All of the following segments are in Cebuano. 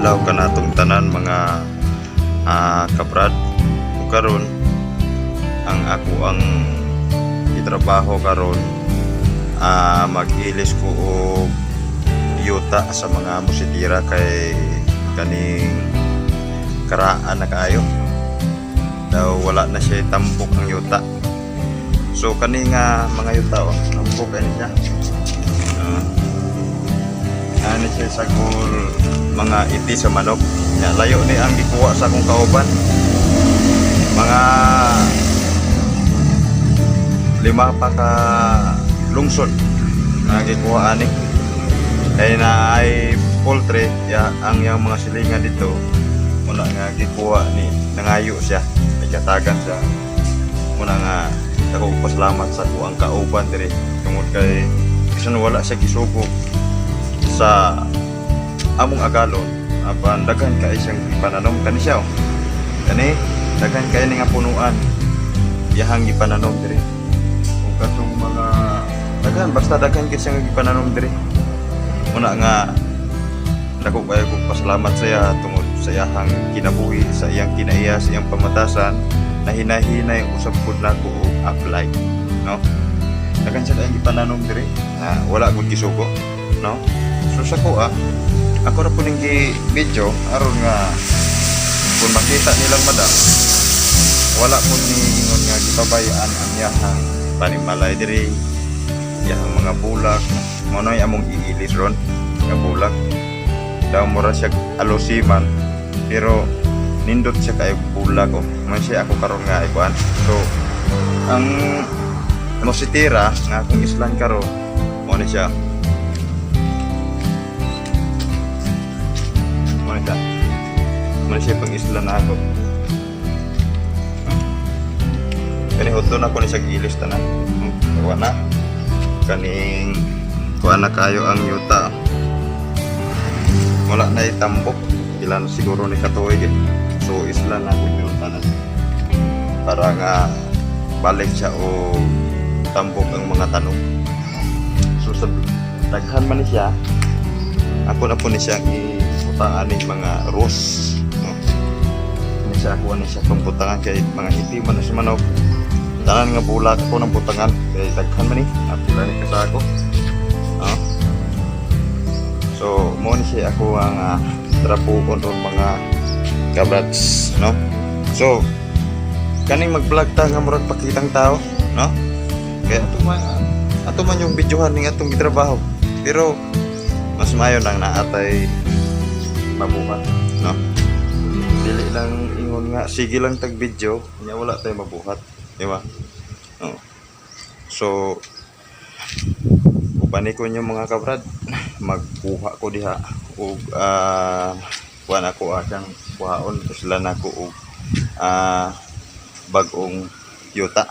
Adlaw kanatong tanan, mga kabrad. Ug karon ang ako ang gitrabaho karon, mag-ilis ko og yuta sa mga musitira kay kaning karaan na kaayo daw, wala na siya tambok ang yuta. So kani nga mga yuta, oh, tambok ani siya. Ani siya sagol mga iti sa manok. Ya, layo ni ang gikuha sa akong kauban, mga 5 pa ka lungsod na gikuha ani kay na ay poultry ya ang yang mga silingan dito. Muna nga gikuha ni, nangayo siya, nagkatagan siya. Muna nga ako pasalamat sa kuang kauban diri tungod kay bisan wala siya gisugo sa among agalon, apan daghan kay siyang gipananom. Kani siya, oh. Kani daghan kay ni nga punuan iyahang gipananom diri ug katong mga daghan, basta daghan kay siyang gipananom diri. Muna nga dako kayo kong pasalamat sa iya tungod sa iyahang kinabuhi, sa iyang kinaiya, sa iyang pamatasan na hinahinay usab pud nako og apply, no? Daghan siya kayong gipananom diri na wala gud gisugo, no? So sa kuha, ako ra po ning gi video aron nga kung makita nilang madam, wala po ni ingon nga gipabayaan ang iyahang panimalay diri, iyahang mga bulak. Mo na among iilis ron nga bulak daw, mura siya alusiman pero nindot siya kayo bulak, oh. Man siya ako karon nga ikuan. So ang mositira nga akong islan karon, mo ni siya, mo ni siya, mo ni siya pang islan na ako. Kani hudto na ko ni siya giilis tanan. Wa na kaning kuha na kayo ang yuta, wala na itambok, ilan siguro ni katuig eh. So isla na ko yung tanan para nga balik siya o tambok ang mga tanong. So sa daghan man ni siya, ako na po ni siya ibutangan ni mga rose, no? Ni siya ako ni siya pambutangan kay mga itim man na sa manok. Tanan nga bulak ako ng butangan kay daghan man ni at pila ni kasako, no? So mo ni siya ako ang trabuhon ron, mga kabrads, no? So kaning mag-vlog ta nga murag pakitang tao, no? Kaya ato man yung videohan ning atong gitrabaho, pero mas mayo lang na atay mabuhat, no? Dili lang ingon nga sige lang tag video nya wala tay mabuhat, di ba? Oh. So upani ko nyo, mga kabrad, magkuha ko diha og kuha na ko siyang kuhaon, sila na ko og bag-ong yuta.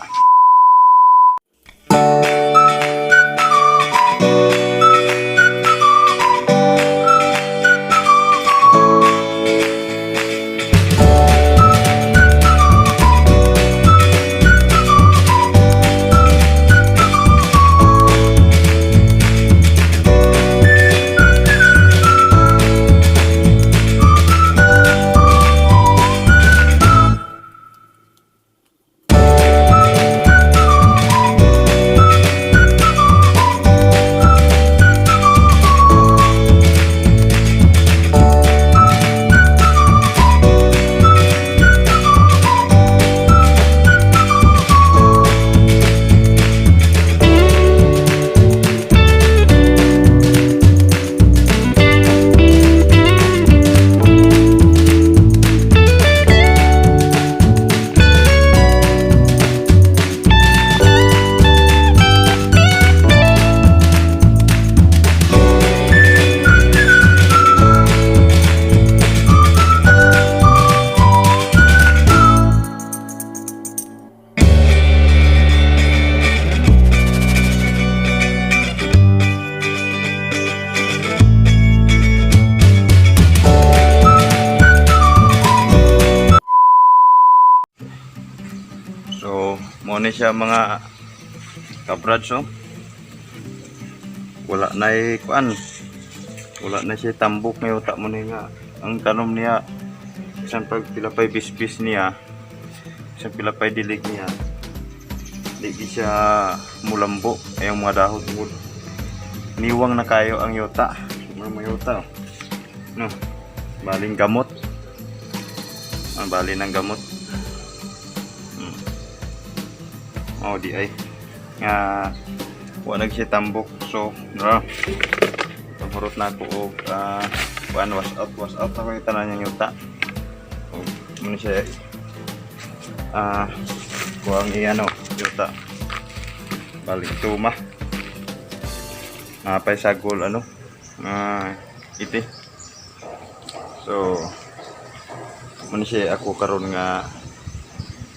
So, mo ni siya, mga kabrads, oh. Wala na kuan. Wala na siya tambok nga yuta mo ni nga. Ang tanom niya, bisan pag pila pa'y bisbis niya, bisan pila pa'y dilig niya, di gid siya mulambo ay ang mga dahon tungod niwang na kayo ang yuta. Mga yuta, oh. No, baling gamot, ang bali ng gamot. Oh, di ay nga wala siya tambok. So no, pagurot na ako og kuan, wash out, wash out ako yung tanan niyang yuta. Og muna siya kuang i-ano yuta, balik tuma napay sagol ano iti. So muna siya ako karon nga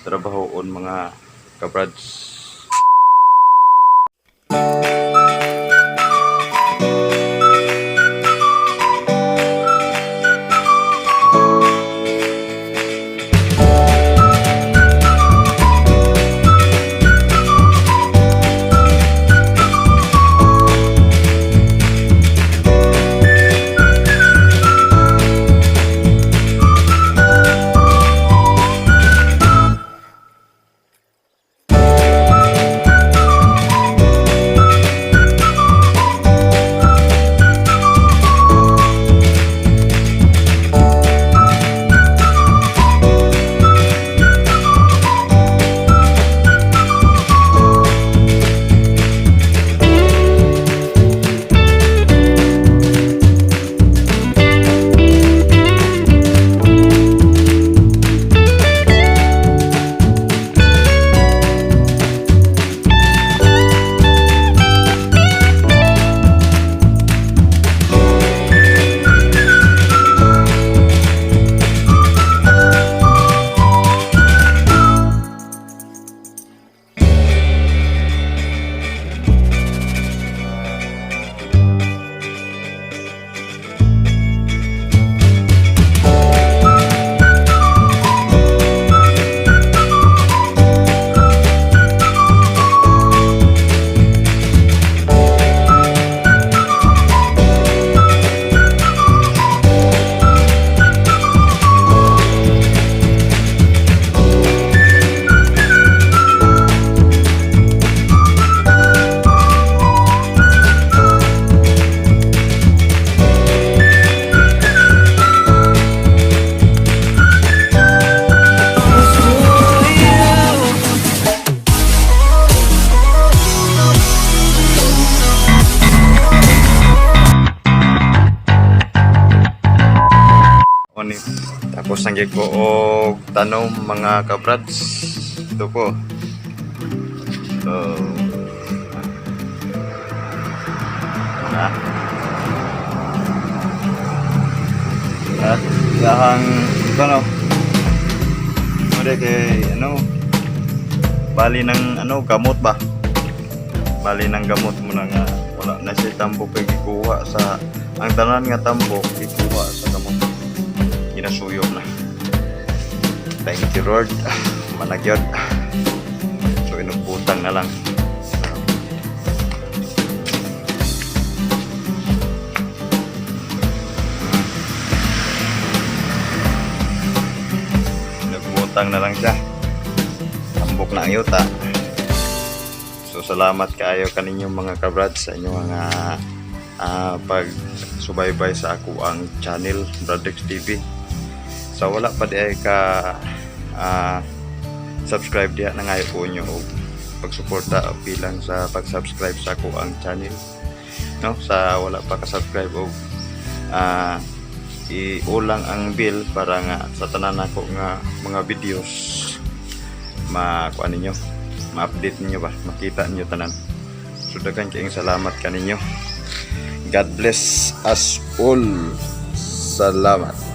trabahoon, mga kabrads. Oni. Tapos nangyay ko og tanom, mga kabrads. Ito po. So, na. At yahang ano. Mali kay ano, bali ng ano gamot ba? Bali ng gamot mo na nga wala na siya tambok kay gikuha sa ang tanan nga tambok gikuha sa gamot, ginasuyo na. Thank you, Lord. Managyod. So inubutan na lang. Nagbutang na lang siya, tambok na ang yuta. So salamat kaayo kaninyo, mga kabrads, sa inyong mga pagsubaybay sa ako ang channel, Bradrex TV. Sa wala pa di ay ka subscribe diha, nangayo ko nyo og pagsuporta bilang sa pag-subscribe sa ako ang channel, no? Sa wala pa ka subscribe og iulang ang bell para nga sa tanan nako nga mga videos makuha ninyo, ma-update ninyo ba, makita ninyo tanan. So daghan kaayong salamat kaninyo. God bless us all. Salamat.